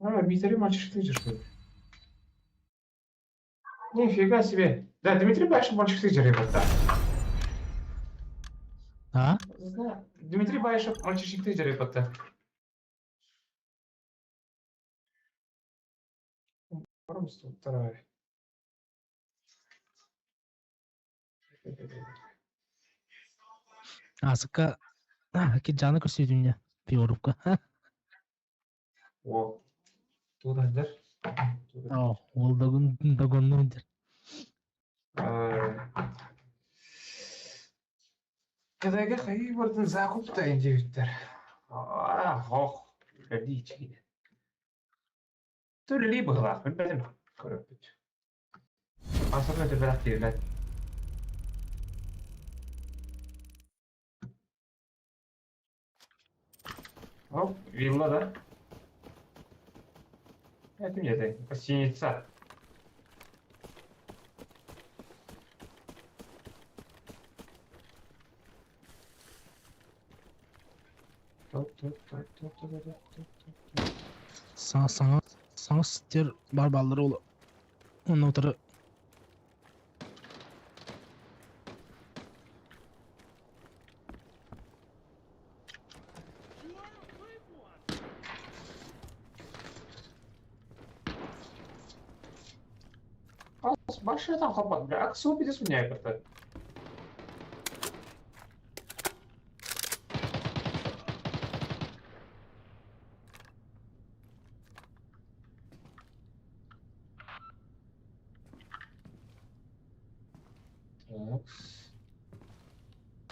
А, Дмитрий мальчик ты что ли? Нифига себе. Да, Дмитрий Баишев мальчик ты ребята. А? Знаю. Дмитрий Баишев мальчишник ты ребята. Вторая. Аасыкка Киджаны көрсүтүннэ Пиорукка. О, тугунандар? Оо, ол догун догоннун дэр. Кадайга хайыы бардын закуп та диэбиттэр. Ох, үлэлии ичигинэ. Үлэлии быһылаах, билбэтим. Көрөппүт. Асырга төбөрөх диэбэт. Оп, вилла, да? Это не это, гостиница. Саҥа саҥа саҥа сир бар бааллар ол онно утары Большая там хлопот, бля, аксу пиздец меня это. Так.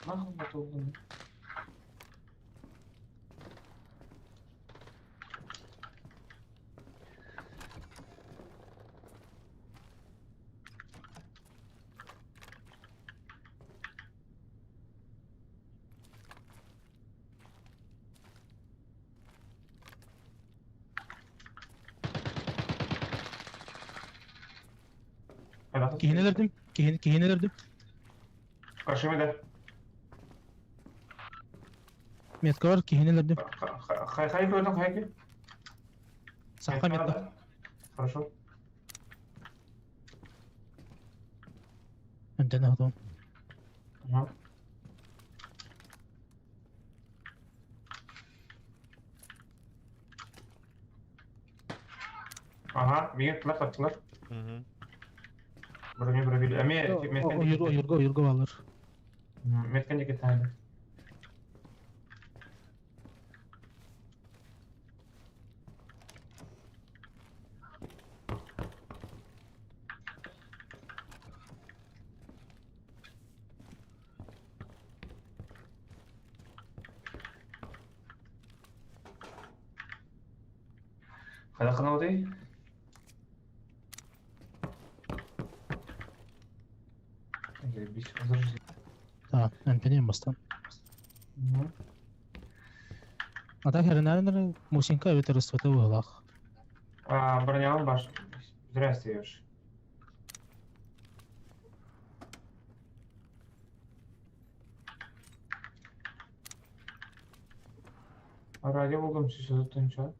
Нахуй готовлю. Киһини өлөрдүм. Киһини киһини өлөрдүм. Каршымы да. Метка бар, киһини өлөрдүм. Хай хай көрдүң хайки? Саха метка. Хорошо. Антен охотон. Ага. Ага, миге тылар таптылар. Броня пробили. Эме Ойурга ойурга ойурга балар. Меткен дике тайды. Хайдах гынабытый? Так, эмпенем бастан. А так эрэнэрин Мусинка эбэтэр СВТ быһыылаах. А, бронялан баш. Зря стоишь. Радио булдум сүүс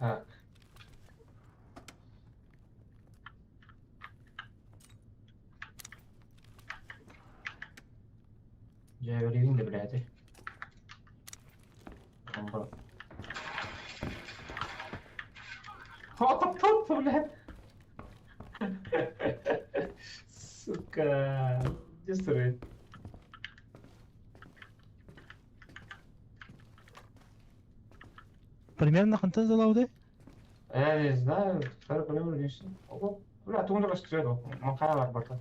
Так. Дьэ, билигин да билээти. Топ, блядь. Сука. Где сыры? Примерно хантан залауды? Я не знаю, второй пример лично. Ого, бля, тугунда көстүрөт макара бар барта.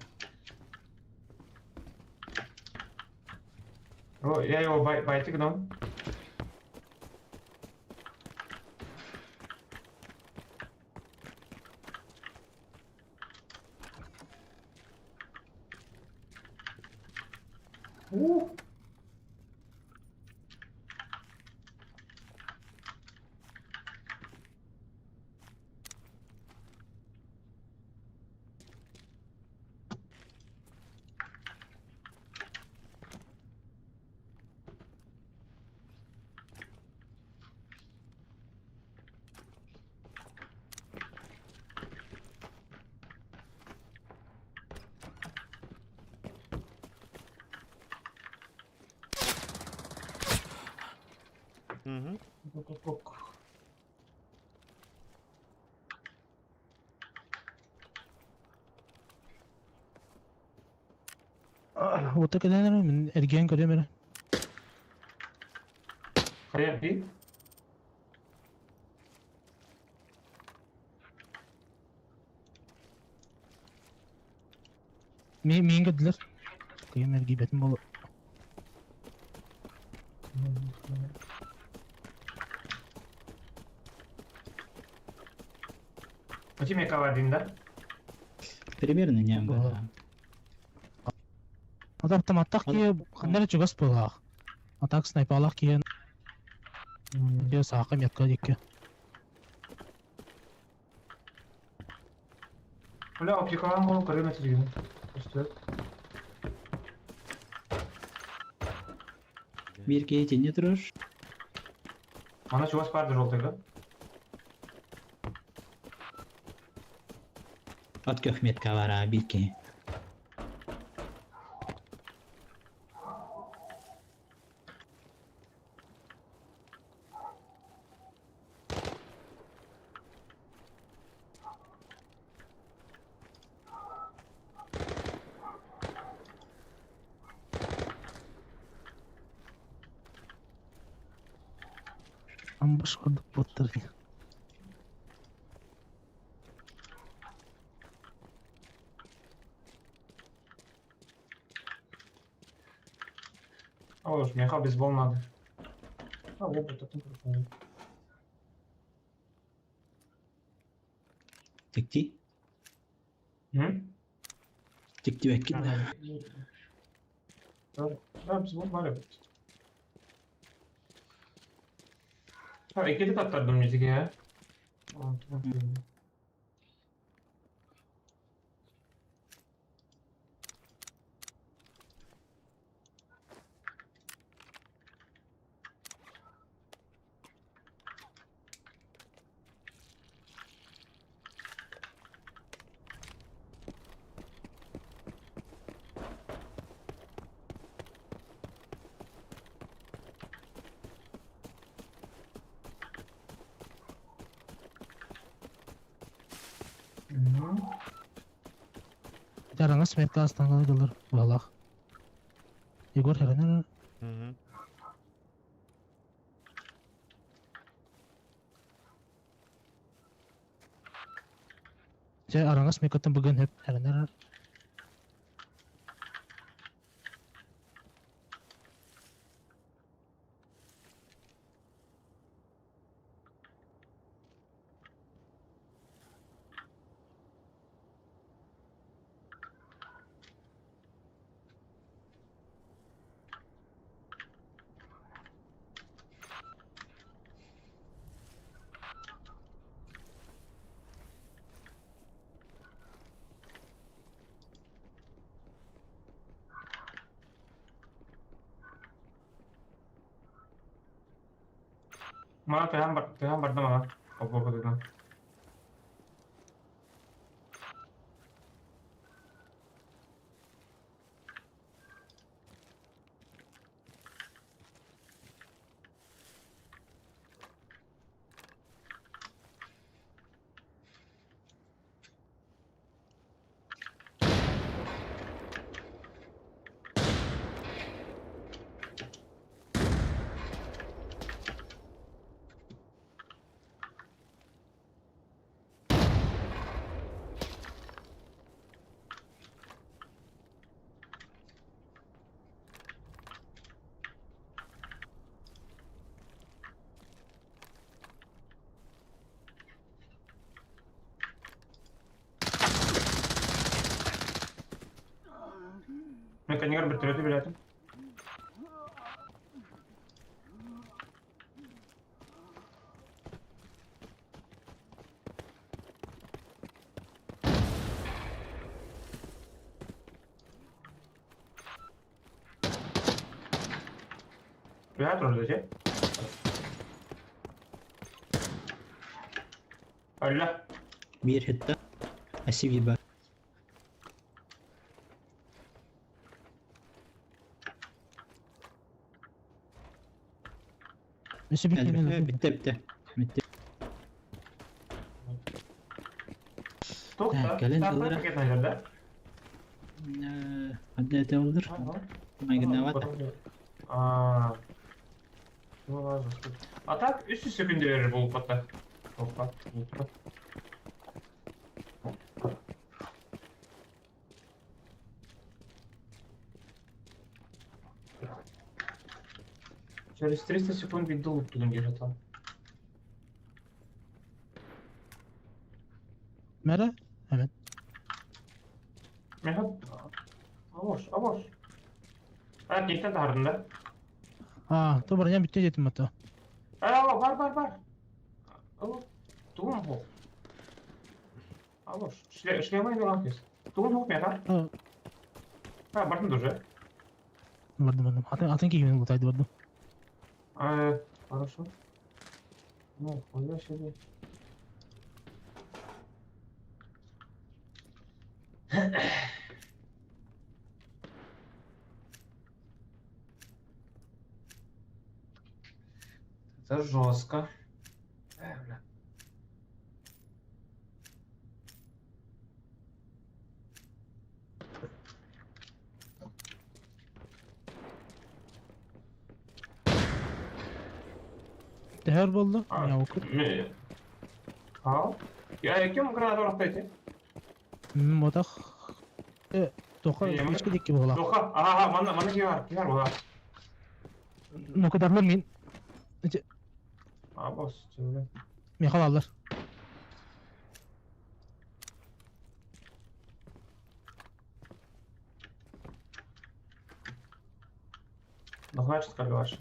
О, я его бай байтик дам. Ух. Угу. Уота кэлэн эрэ, мин эргийэн көрүөм эрэ. Хайа би? Миин көрдүлэр. Кыйым эргийбэтим буолуо. Почему я один, да? Примерно не да. Ата автоматтах киһи ханна эрэ чугас буолаах. А так снайпалаах киһи саака метка диэки. Бля, оптикалаан буолан көрүөм этэ дигин. Көстүбэт. Биир киһи итиннэ турар. Ана чугас баар желтыйга. От көх метка баар аа биир киһи. Амбаш курдук буоттар. О, меха бейсбол надо. А, вот это тут. Тикти. Тиктибэккин да. Да, бейсбол бар эбит. Ha, ikili tattardым müziğe. Араҥас метка астаҥҥа ылар быһалаах. Егор хэрэнэр Дьэ араҥас меткаттан быган хөп хэрэнэр Мана тыһан бар, тыһан барда мана. Оборгутунан. Мен кэннигэр бөртөлүөтү билээтим. Түһэ турар дии. Өллө. Биир хитта. Асиби бар. Өссө bir Элбэх кэлэн бүттэ бүттэ. Бүттэ. Тоқта, Так, кэлэн стартовый ылара. пакет наверное, да? Ханна этэ олор? Ага. Майгыннаабат. А, ну ладно. А так 300 секунд берер болуппата. Опа, опа. Через 300 секунд биду луптугун держатан. Мэрэ? Evet. Мехат. Авош, авош. А, кентен тахардында. А, то барыня бүттэ диэтим ото. А, бар, бар, бар. О, тугун хо. Авош, шлемай дуран кес. Тугун хо меха. А, А, бартын дуже. бардым бардым. Атын атын кийимин лутайды бардым. А, хорошо. Ну, хуя себе. Это жестко. Бля. Төһөр буолла? А, Я окут. А? Я кем гранату растайте? Мотах. Тоха Не, үчке дикки буола. Тоха, ага, мана, мана кивар, кивар була. Ну кадарлар мин. А, босс, бля. Михал аллар. Ну, значит, как ваши.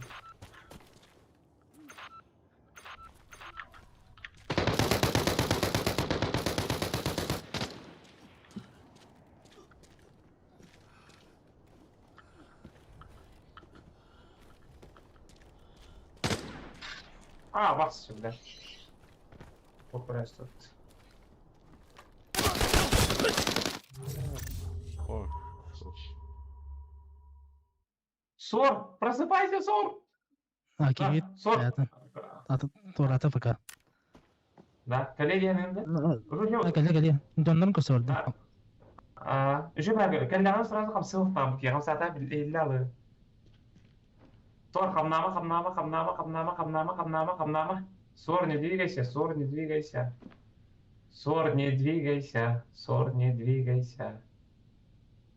А, вас сюда. Попросту. О, Сор! Просыпайся, Сор! А, кийбит. Да, Сор! Атын. Атын туората пока. Да, коллеги, да? А, кэлэ кэлэ. Дьоннорун көрсө бардым. А, еще бага, кэллэҕин сразу хамсыахтаабыт киһи, хамсаата иллэ алы. Сор, хамнаама, хамнаама, хамнаама, хамнаама, хамнаама, хамнаама, хамнаама. Сор, не двигайся, Сор, не двигайся. Сор, не двигайся, Сор, не двигайся.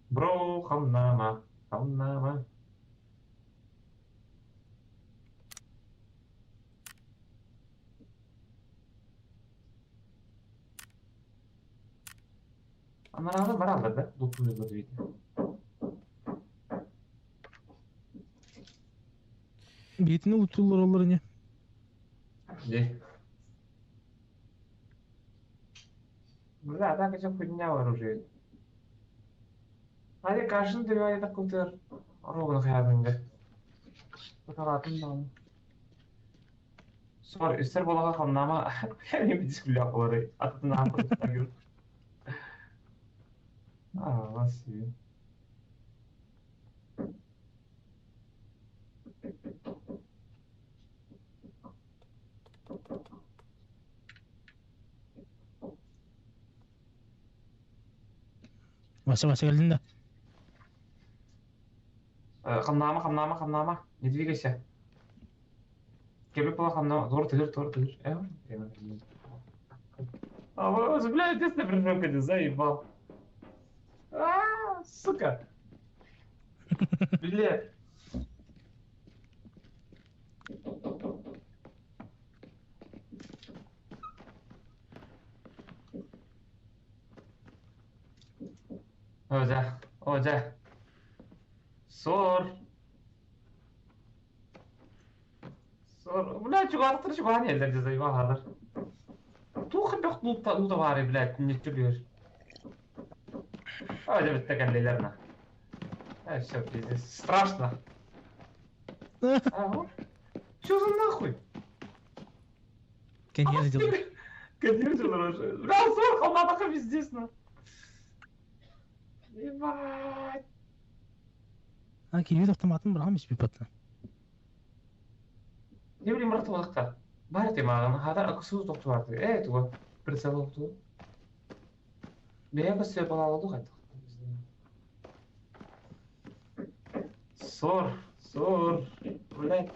Бро, хамнаама, хамнаама. Анараҕа бараллар да, лутуйуллар видно. Биитини лутууллар оллор ини. Где? Бля, так это хуйня оружие. Hadi karşını dövüyor кутыр. Ровно хаябыңды. Куталатын да. Сор, үстер болаға хамнама. Мен диск болары. Атын апыр. А, вас. Вася, Вася кэллин да. Хамнама, хамнама, хамнама. Не двигайся. Кебе пола хамнама. Тор тыгыр, тор тыгыр. А, вот, бля, единственный прыжок один, заебал. А, сука. Бля. О, да, о, да. Сор. Сор. Бля, чугартыр чуган елдер заебал хадыр. Тух бек лута лута бары, блядь, не түлөр. А, да бит кәллеләрнә. А, все, пиздец. Страшно. А, вот. Что за нахуй? Кэньер дьылар. Кэньер дьылар уже. Бля, сор, хамнатаха пиздец, на. Ебать. А, кийбит автоматын быраҕан испит баттан. Не билим бырахты балыкта. Бар этим ааҕын хаатар акысуу тохтубарты. Э туга прицел отту. Бэйэ көстө балааладу хайдах. Сор, сор, блядь.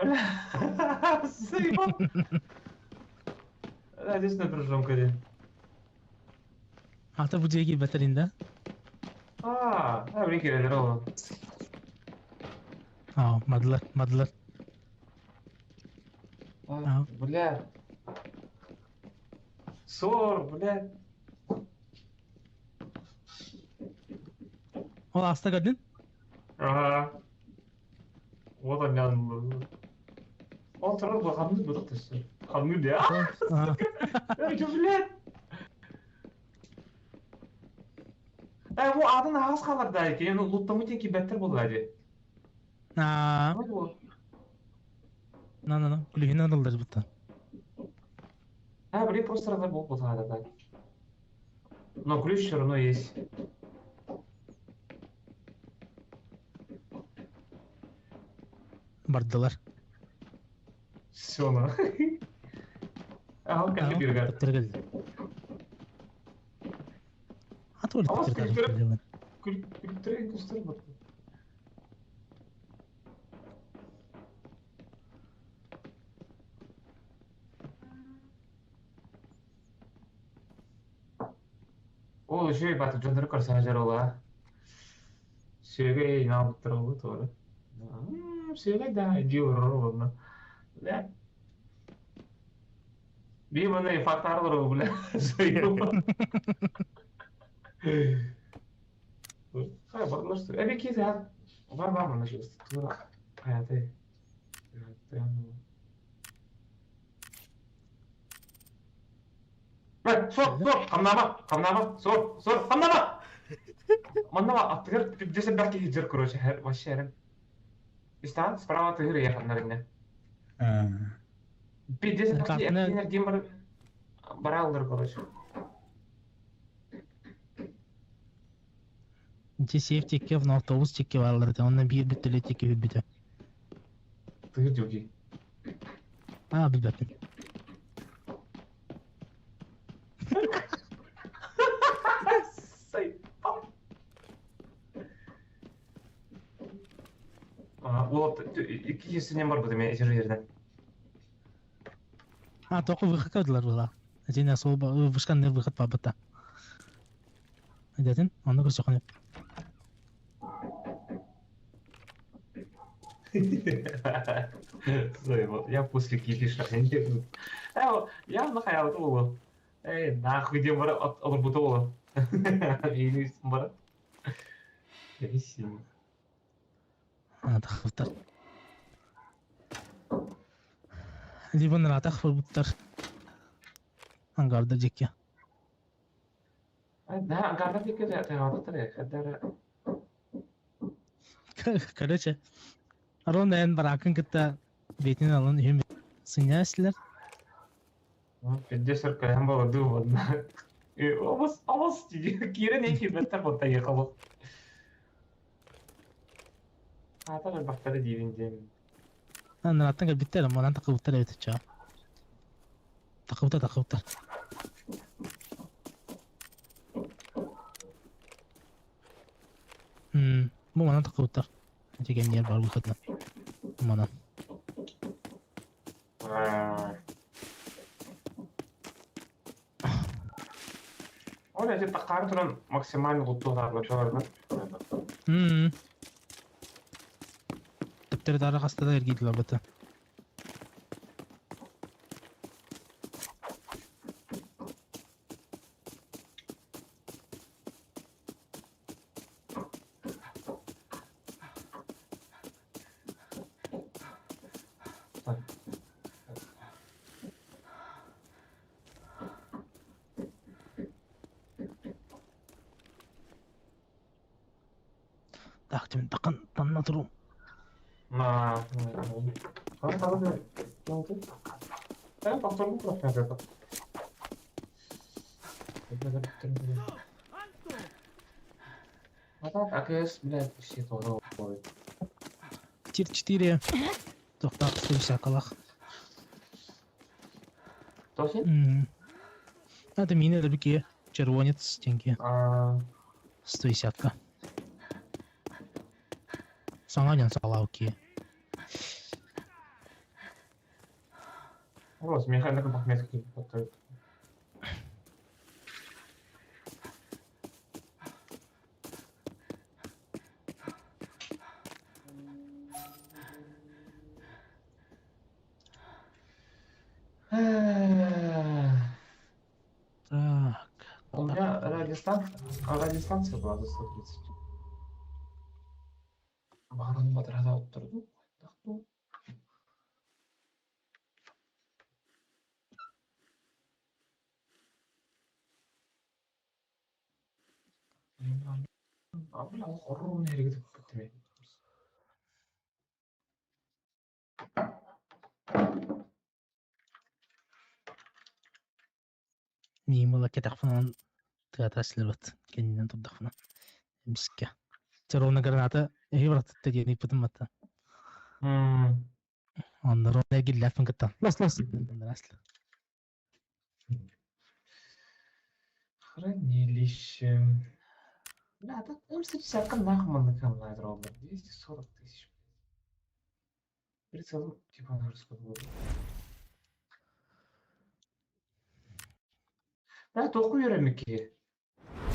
Бля, заебал. Да, здесь напряженка де. Ата бу дьиэ киирбэтэрин да? Аа, блин, кирелер ол. Аа, мадылар, мадылар. А, бля. Сор, бля. Ол ааста көрдүн? Ага. Вот он Ол турар бу хамныр бутак төссө. Хамныр да. Ага. Эй, блядь. Э, бу атын аас хаалар да кини луттамы тиэн кибеттер буолла дии. Аа, на на на, күлүһүнэн ыллар бутта. А, блин, просто рада был да, да. Но ключ все равно есть. Бардылар. Все на. Ага, кэлли биргар. Төптөр кэлли. Аты өлі Алас төптөр күлтүрүп. кэлли. Күлтүрген көстөр бут. Ол үшүй батып жандыры көрсөң жар ола. Сүйөгөй наалыптыр олу туора. Сүйөгөй да дьиэ олорор Бля. Би маны фактарлар бля. Хай бар что. Эби кизи бар бар мына же тура. Хаяты. Сор, сор, хамнама, хамнама, сор, сор, хамнама. Манна аттыгар десе бәрки хиджер, короче, вообще әрем. Истан, справа тыгыр я ханнарына. Пиздец, энергия бар баралдыр, короче. Инче сейф текке, в автобус текке барлар, онна бир бүттүле текке бүттү. Тыгыр дюги. Аа, билбеппин. Ол икки кесінен бар бұды мен жер жерден. А, тоқы выход кадылар була. Әжене сол вышкан не выход бабыта. Дедин, оны көрсө Я после кипиша. Я нахаял было. Эй, нахуй где бар отработала. Или бар. Висим. А, тахыптар. Либо наратах буттар. Ангарда жекке. Да, ангарда жекке да, Короче, Рон эн баракын кытта бетин алын үһүм сыняслар. Пиздец, кайан было дуб одна. Обос, обос, кирен эки беттер ботта ехал. Ата бактары дивин дем. Нараттан биттер, монан такыбыттар эбит ча. Такыбыта такыбыттар. Бу манан такыбыттар. Деген ер бар выходна. Манан. Ол эти таққары туран максимально луттуғар чалардан. Тептер дары хастада эргидилер быты. Так, тим тақын танна туру. На, А так, АКС, блядь, все тоже. Тир 4 тохтоох 150-калах. Тоси? Это мина рыбки, червонец, деньги. 150-ка. Саҥа дьон саҕалаабыт Вот, механика бахметки готовит. Так. У меня радиостанция была за 130. Барон батырада оттурду. Миим ыла кэтэхпин тыата сылдьыбыт кэннинэн турдахпына эмискэ Ровно граната эһи бырахтытта диэн ыйыппытым батта. Онно ровно эргиллээппин кытта лос лос Хранилище. Бля, так М150 нахуй маннык онлайн робот. 240 тысяч. Прицел типа на русском был. Бля, тоқу үөрэммикки.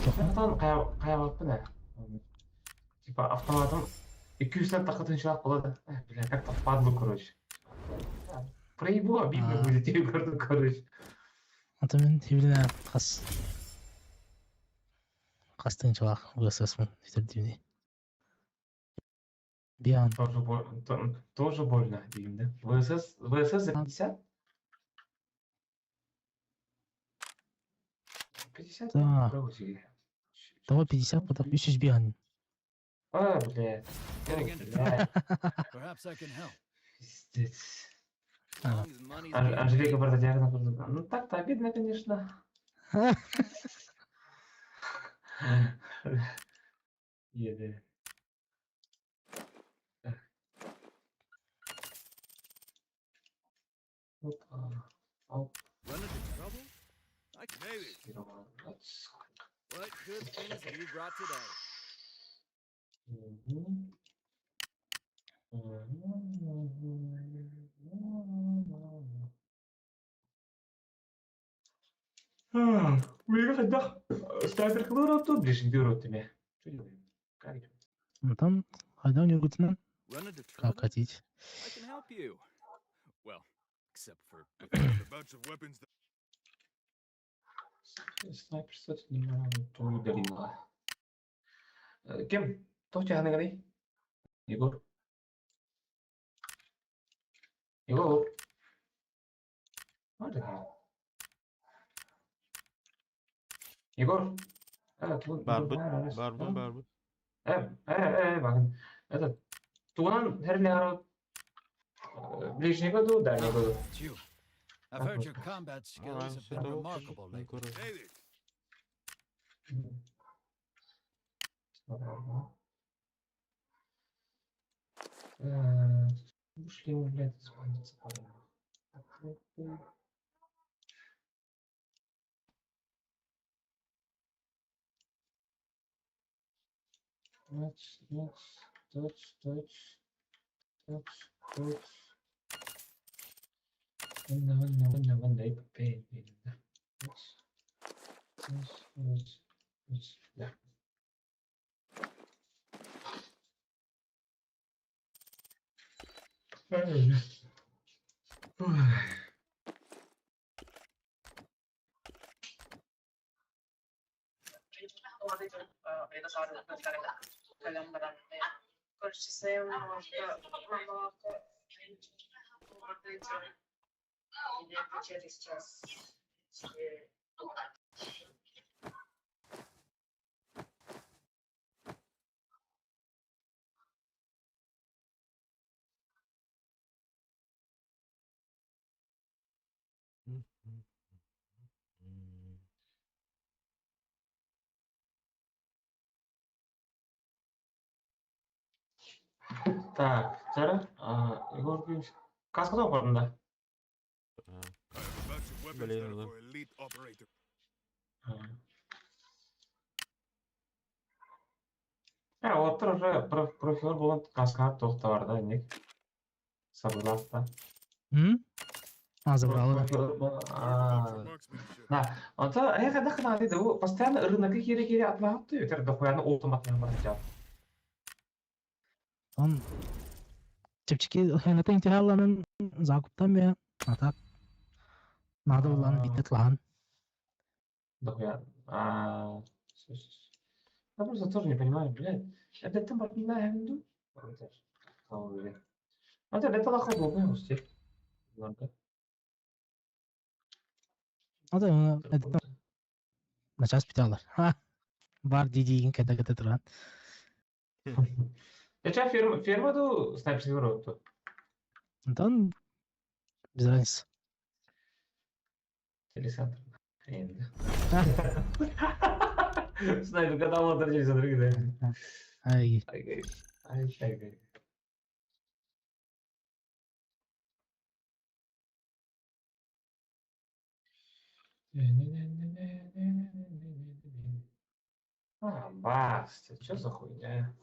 Хатан хайабаппын ээ. Типа автоматым 200 тахытынчылаах буолла да. Бля, как-то впадлу, короче. Проебу обидно будет, я говорю, короче. Ата мин хибилинэ хас хас тыһыынчалаах ВСС-мын бүтэрдибини. Биан. Тоже больно, дейм, да? ВСС, ВСС за 50? 50? Так. Того 50, потом 300 биан. А, блядь. Блядь. Пиздец. Анжелика Бардадягна. Ну так-то обидно, конечно. Еды. Опа. Оп. What good things have you brought today? Мига хайдах снайперкалар тут ближний рот тебе. Что делаем? Как идем? Ну там хайдах ньургутунан Run into как trouble? хотите. I can help you. Well, except for with A bunch of weapons that Снайпер не ту удалила. Кем? Туох чаһыныгыный? Егор. Егор. Вот это. Егор. А, Барбыт, барбын, барбыт. Багын. Это тугунан хэрли ближнего ду, дальнего ду. It's you. I've heard your combat skills have been remarkable lately. Hey there. Ушли, блядь, звонится, по-моему. Touch, touch, touch, touch, touch, touch. Ванна, ванна, ванна, ванна, и попей, да. Touch, touch, touch, touch, да. Ой. Так, чара, Егор Григорьевич, каскада оҕордун да? Блин, ну. Уолаттар уже профилар буолан каскаҕа туох да бар да инник сабылаах да. М? А, забрала да. Да, онто эһэ хайдах гынаҕыный да бу постоянно рынокка киирэ-киирэ атылаһат дуу этэр дохуяны автоматынан баран Он чэпчэки ханатын интихалланан закуптан бэйэ а так наада буоллаҕына биирдэ тылаһан. Дохуя. А, Я просто тоже не понимаю, блядь. Эрдэттэн барытын эһэбин дуу? Ата бэт алаха буолбай хости. Ата эрдэттэн начаас бүтэ Ха. Бар дии-диигин кэтэ-кэтэ туран. Эча ферма, ферма дуу снайперский роботу? Онтон без разницы. Телецентр. Енді. Снайпер гадал отыр телецентр киде. Ай. Ай, ай, ай. А, баста, что за хуйня?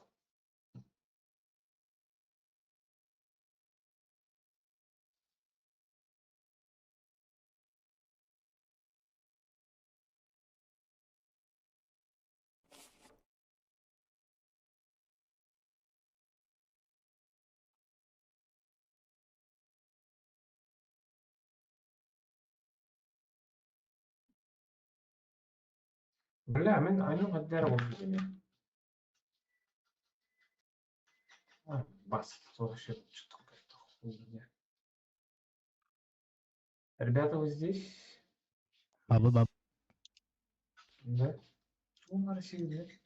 Бля, мин айну хаддара буолбут А, бас, вообще что-то какая-то хуйня. Ребята, вы здесь? Бабы баб. Да? Ну, на России, блядь.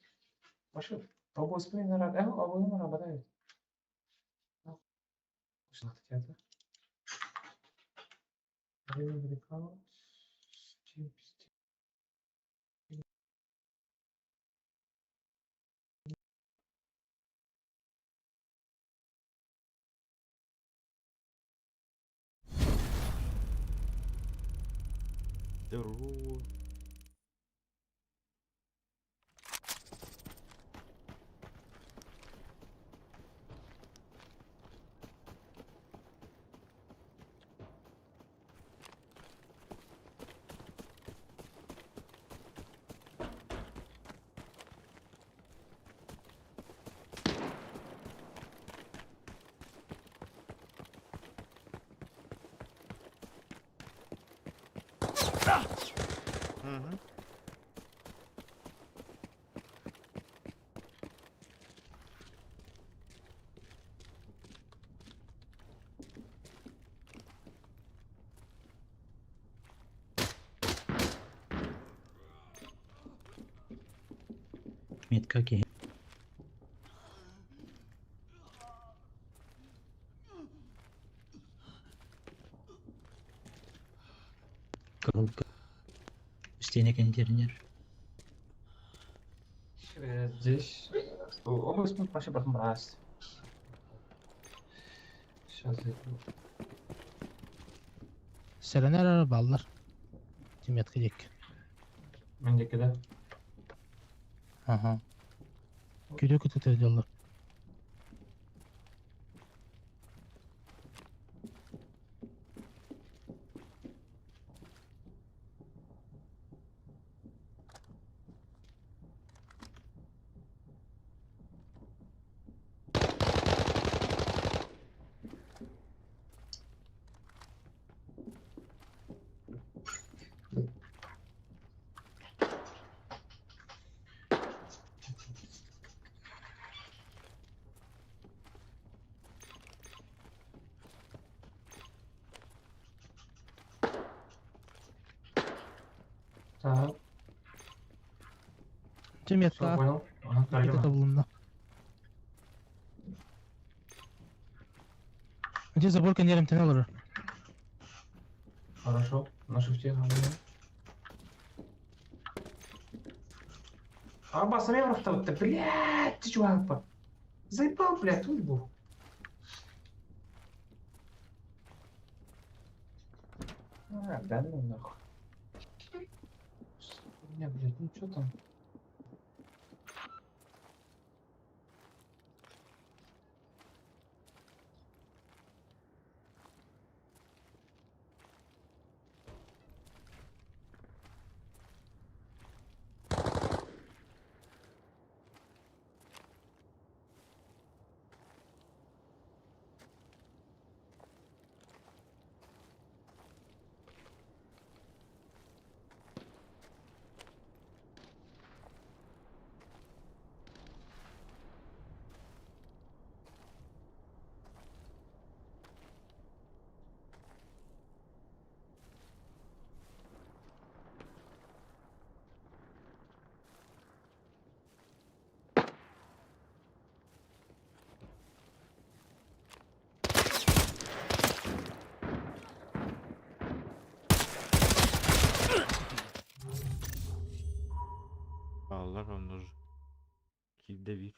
Вообще, обои на обои работают. Что хотят, Время далеко. Здорово. Мгм. Метка киһи. Кыһыл Стене контейнер. Здесь область вообще потом раз. Сейчас зайду. Сэрэнэр баллар. Тиметка диэки. Мендеки, да? Ага. Күдө күтүтэ дьоллор. Так, Дьэ все метка понял. Ага, иккитэ көрдүм. тобулунна. Дьэ забор кэнниэр эмтэнэ олорор. Хорошо, на шифте. Ага. А басом я блядь, ты чувак, заебал, блядь, уйбу. А, да ну нахуй. Хуйня, блядь, ну чё там? Бааллар оннор киирдэ биир.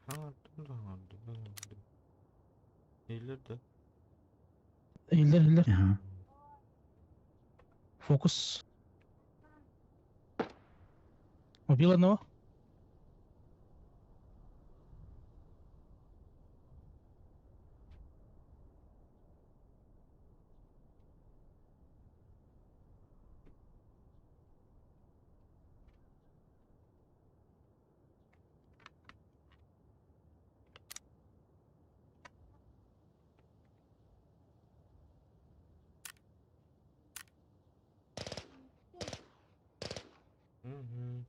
Хаҥардым да хаҥардым да хаҥардым. Иһиллэр да? Иһиллэр, иһиллэр. Аха. Фокус. Убил одного. Мгм.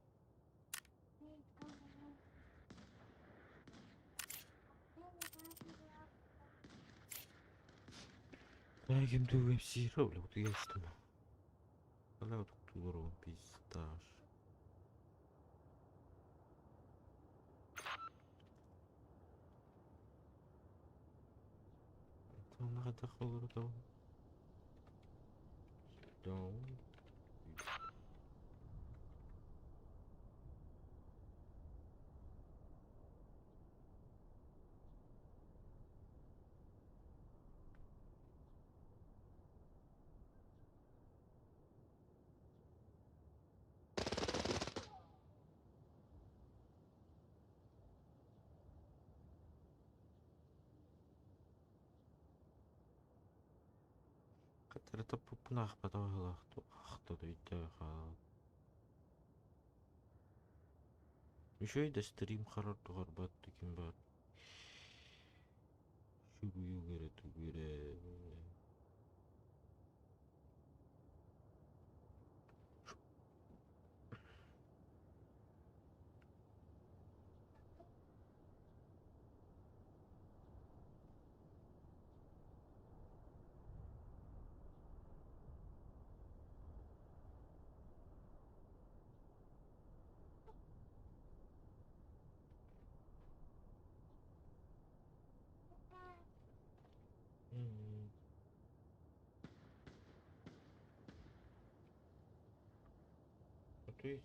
Ким тугу кэпсиир бля утуйа сытым. Бля утуктуулар пиздаж. Онно хайдах олордоҕун? Down. Хаттара топпуппун аахпатах ахта өйдөөх хаалан. Үчүгэй да стрим харар туһарбат ким баар. Сүгүйүг эрэ тугу эрэ. М. Ответить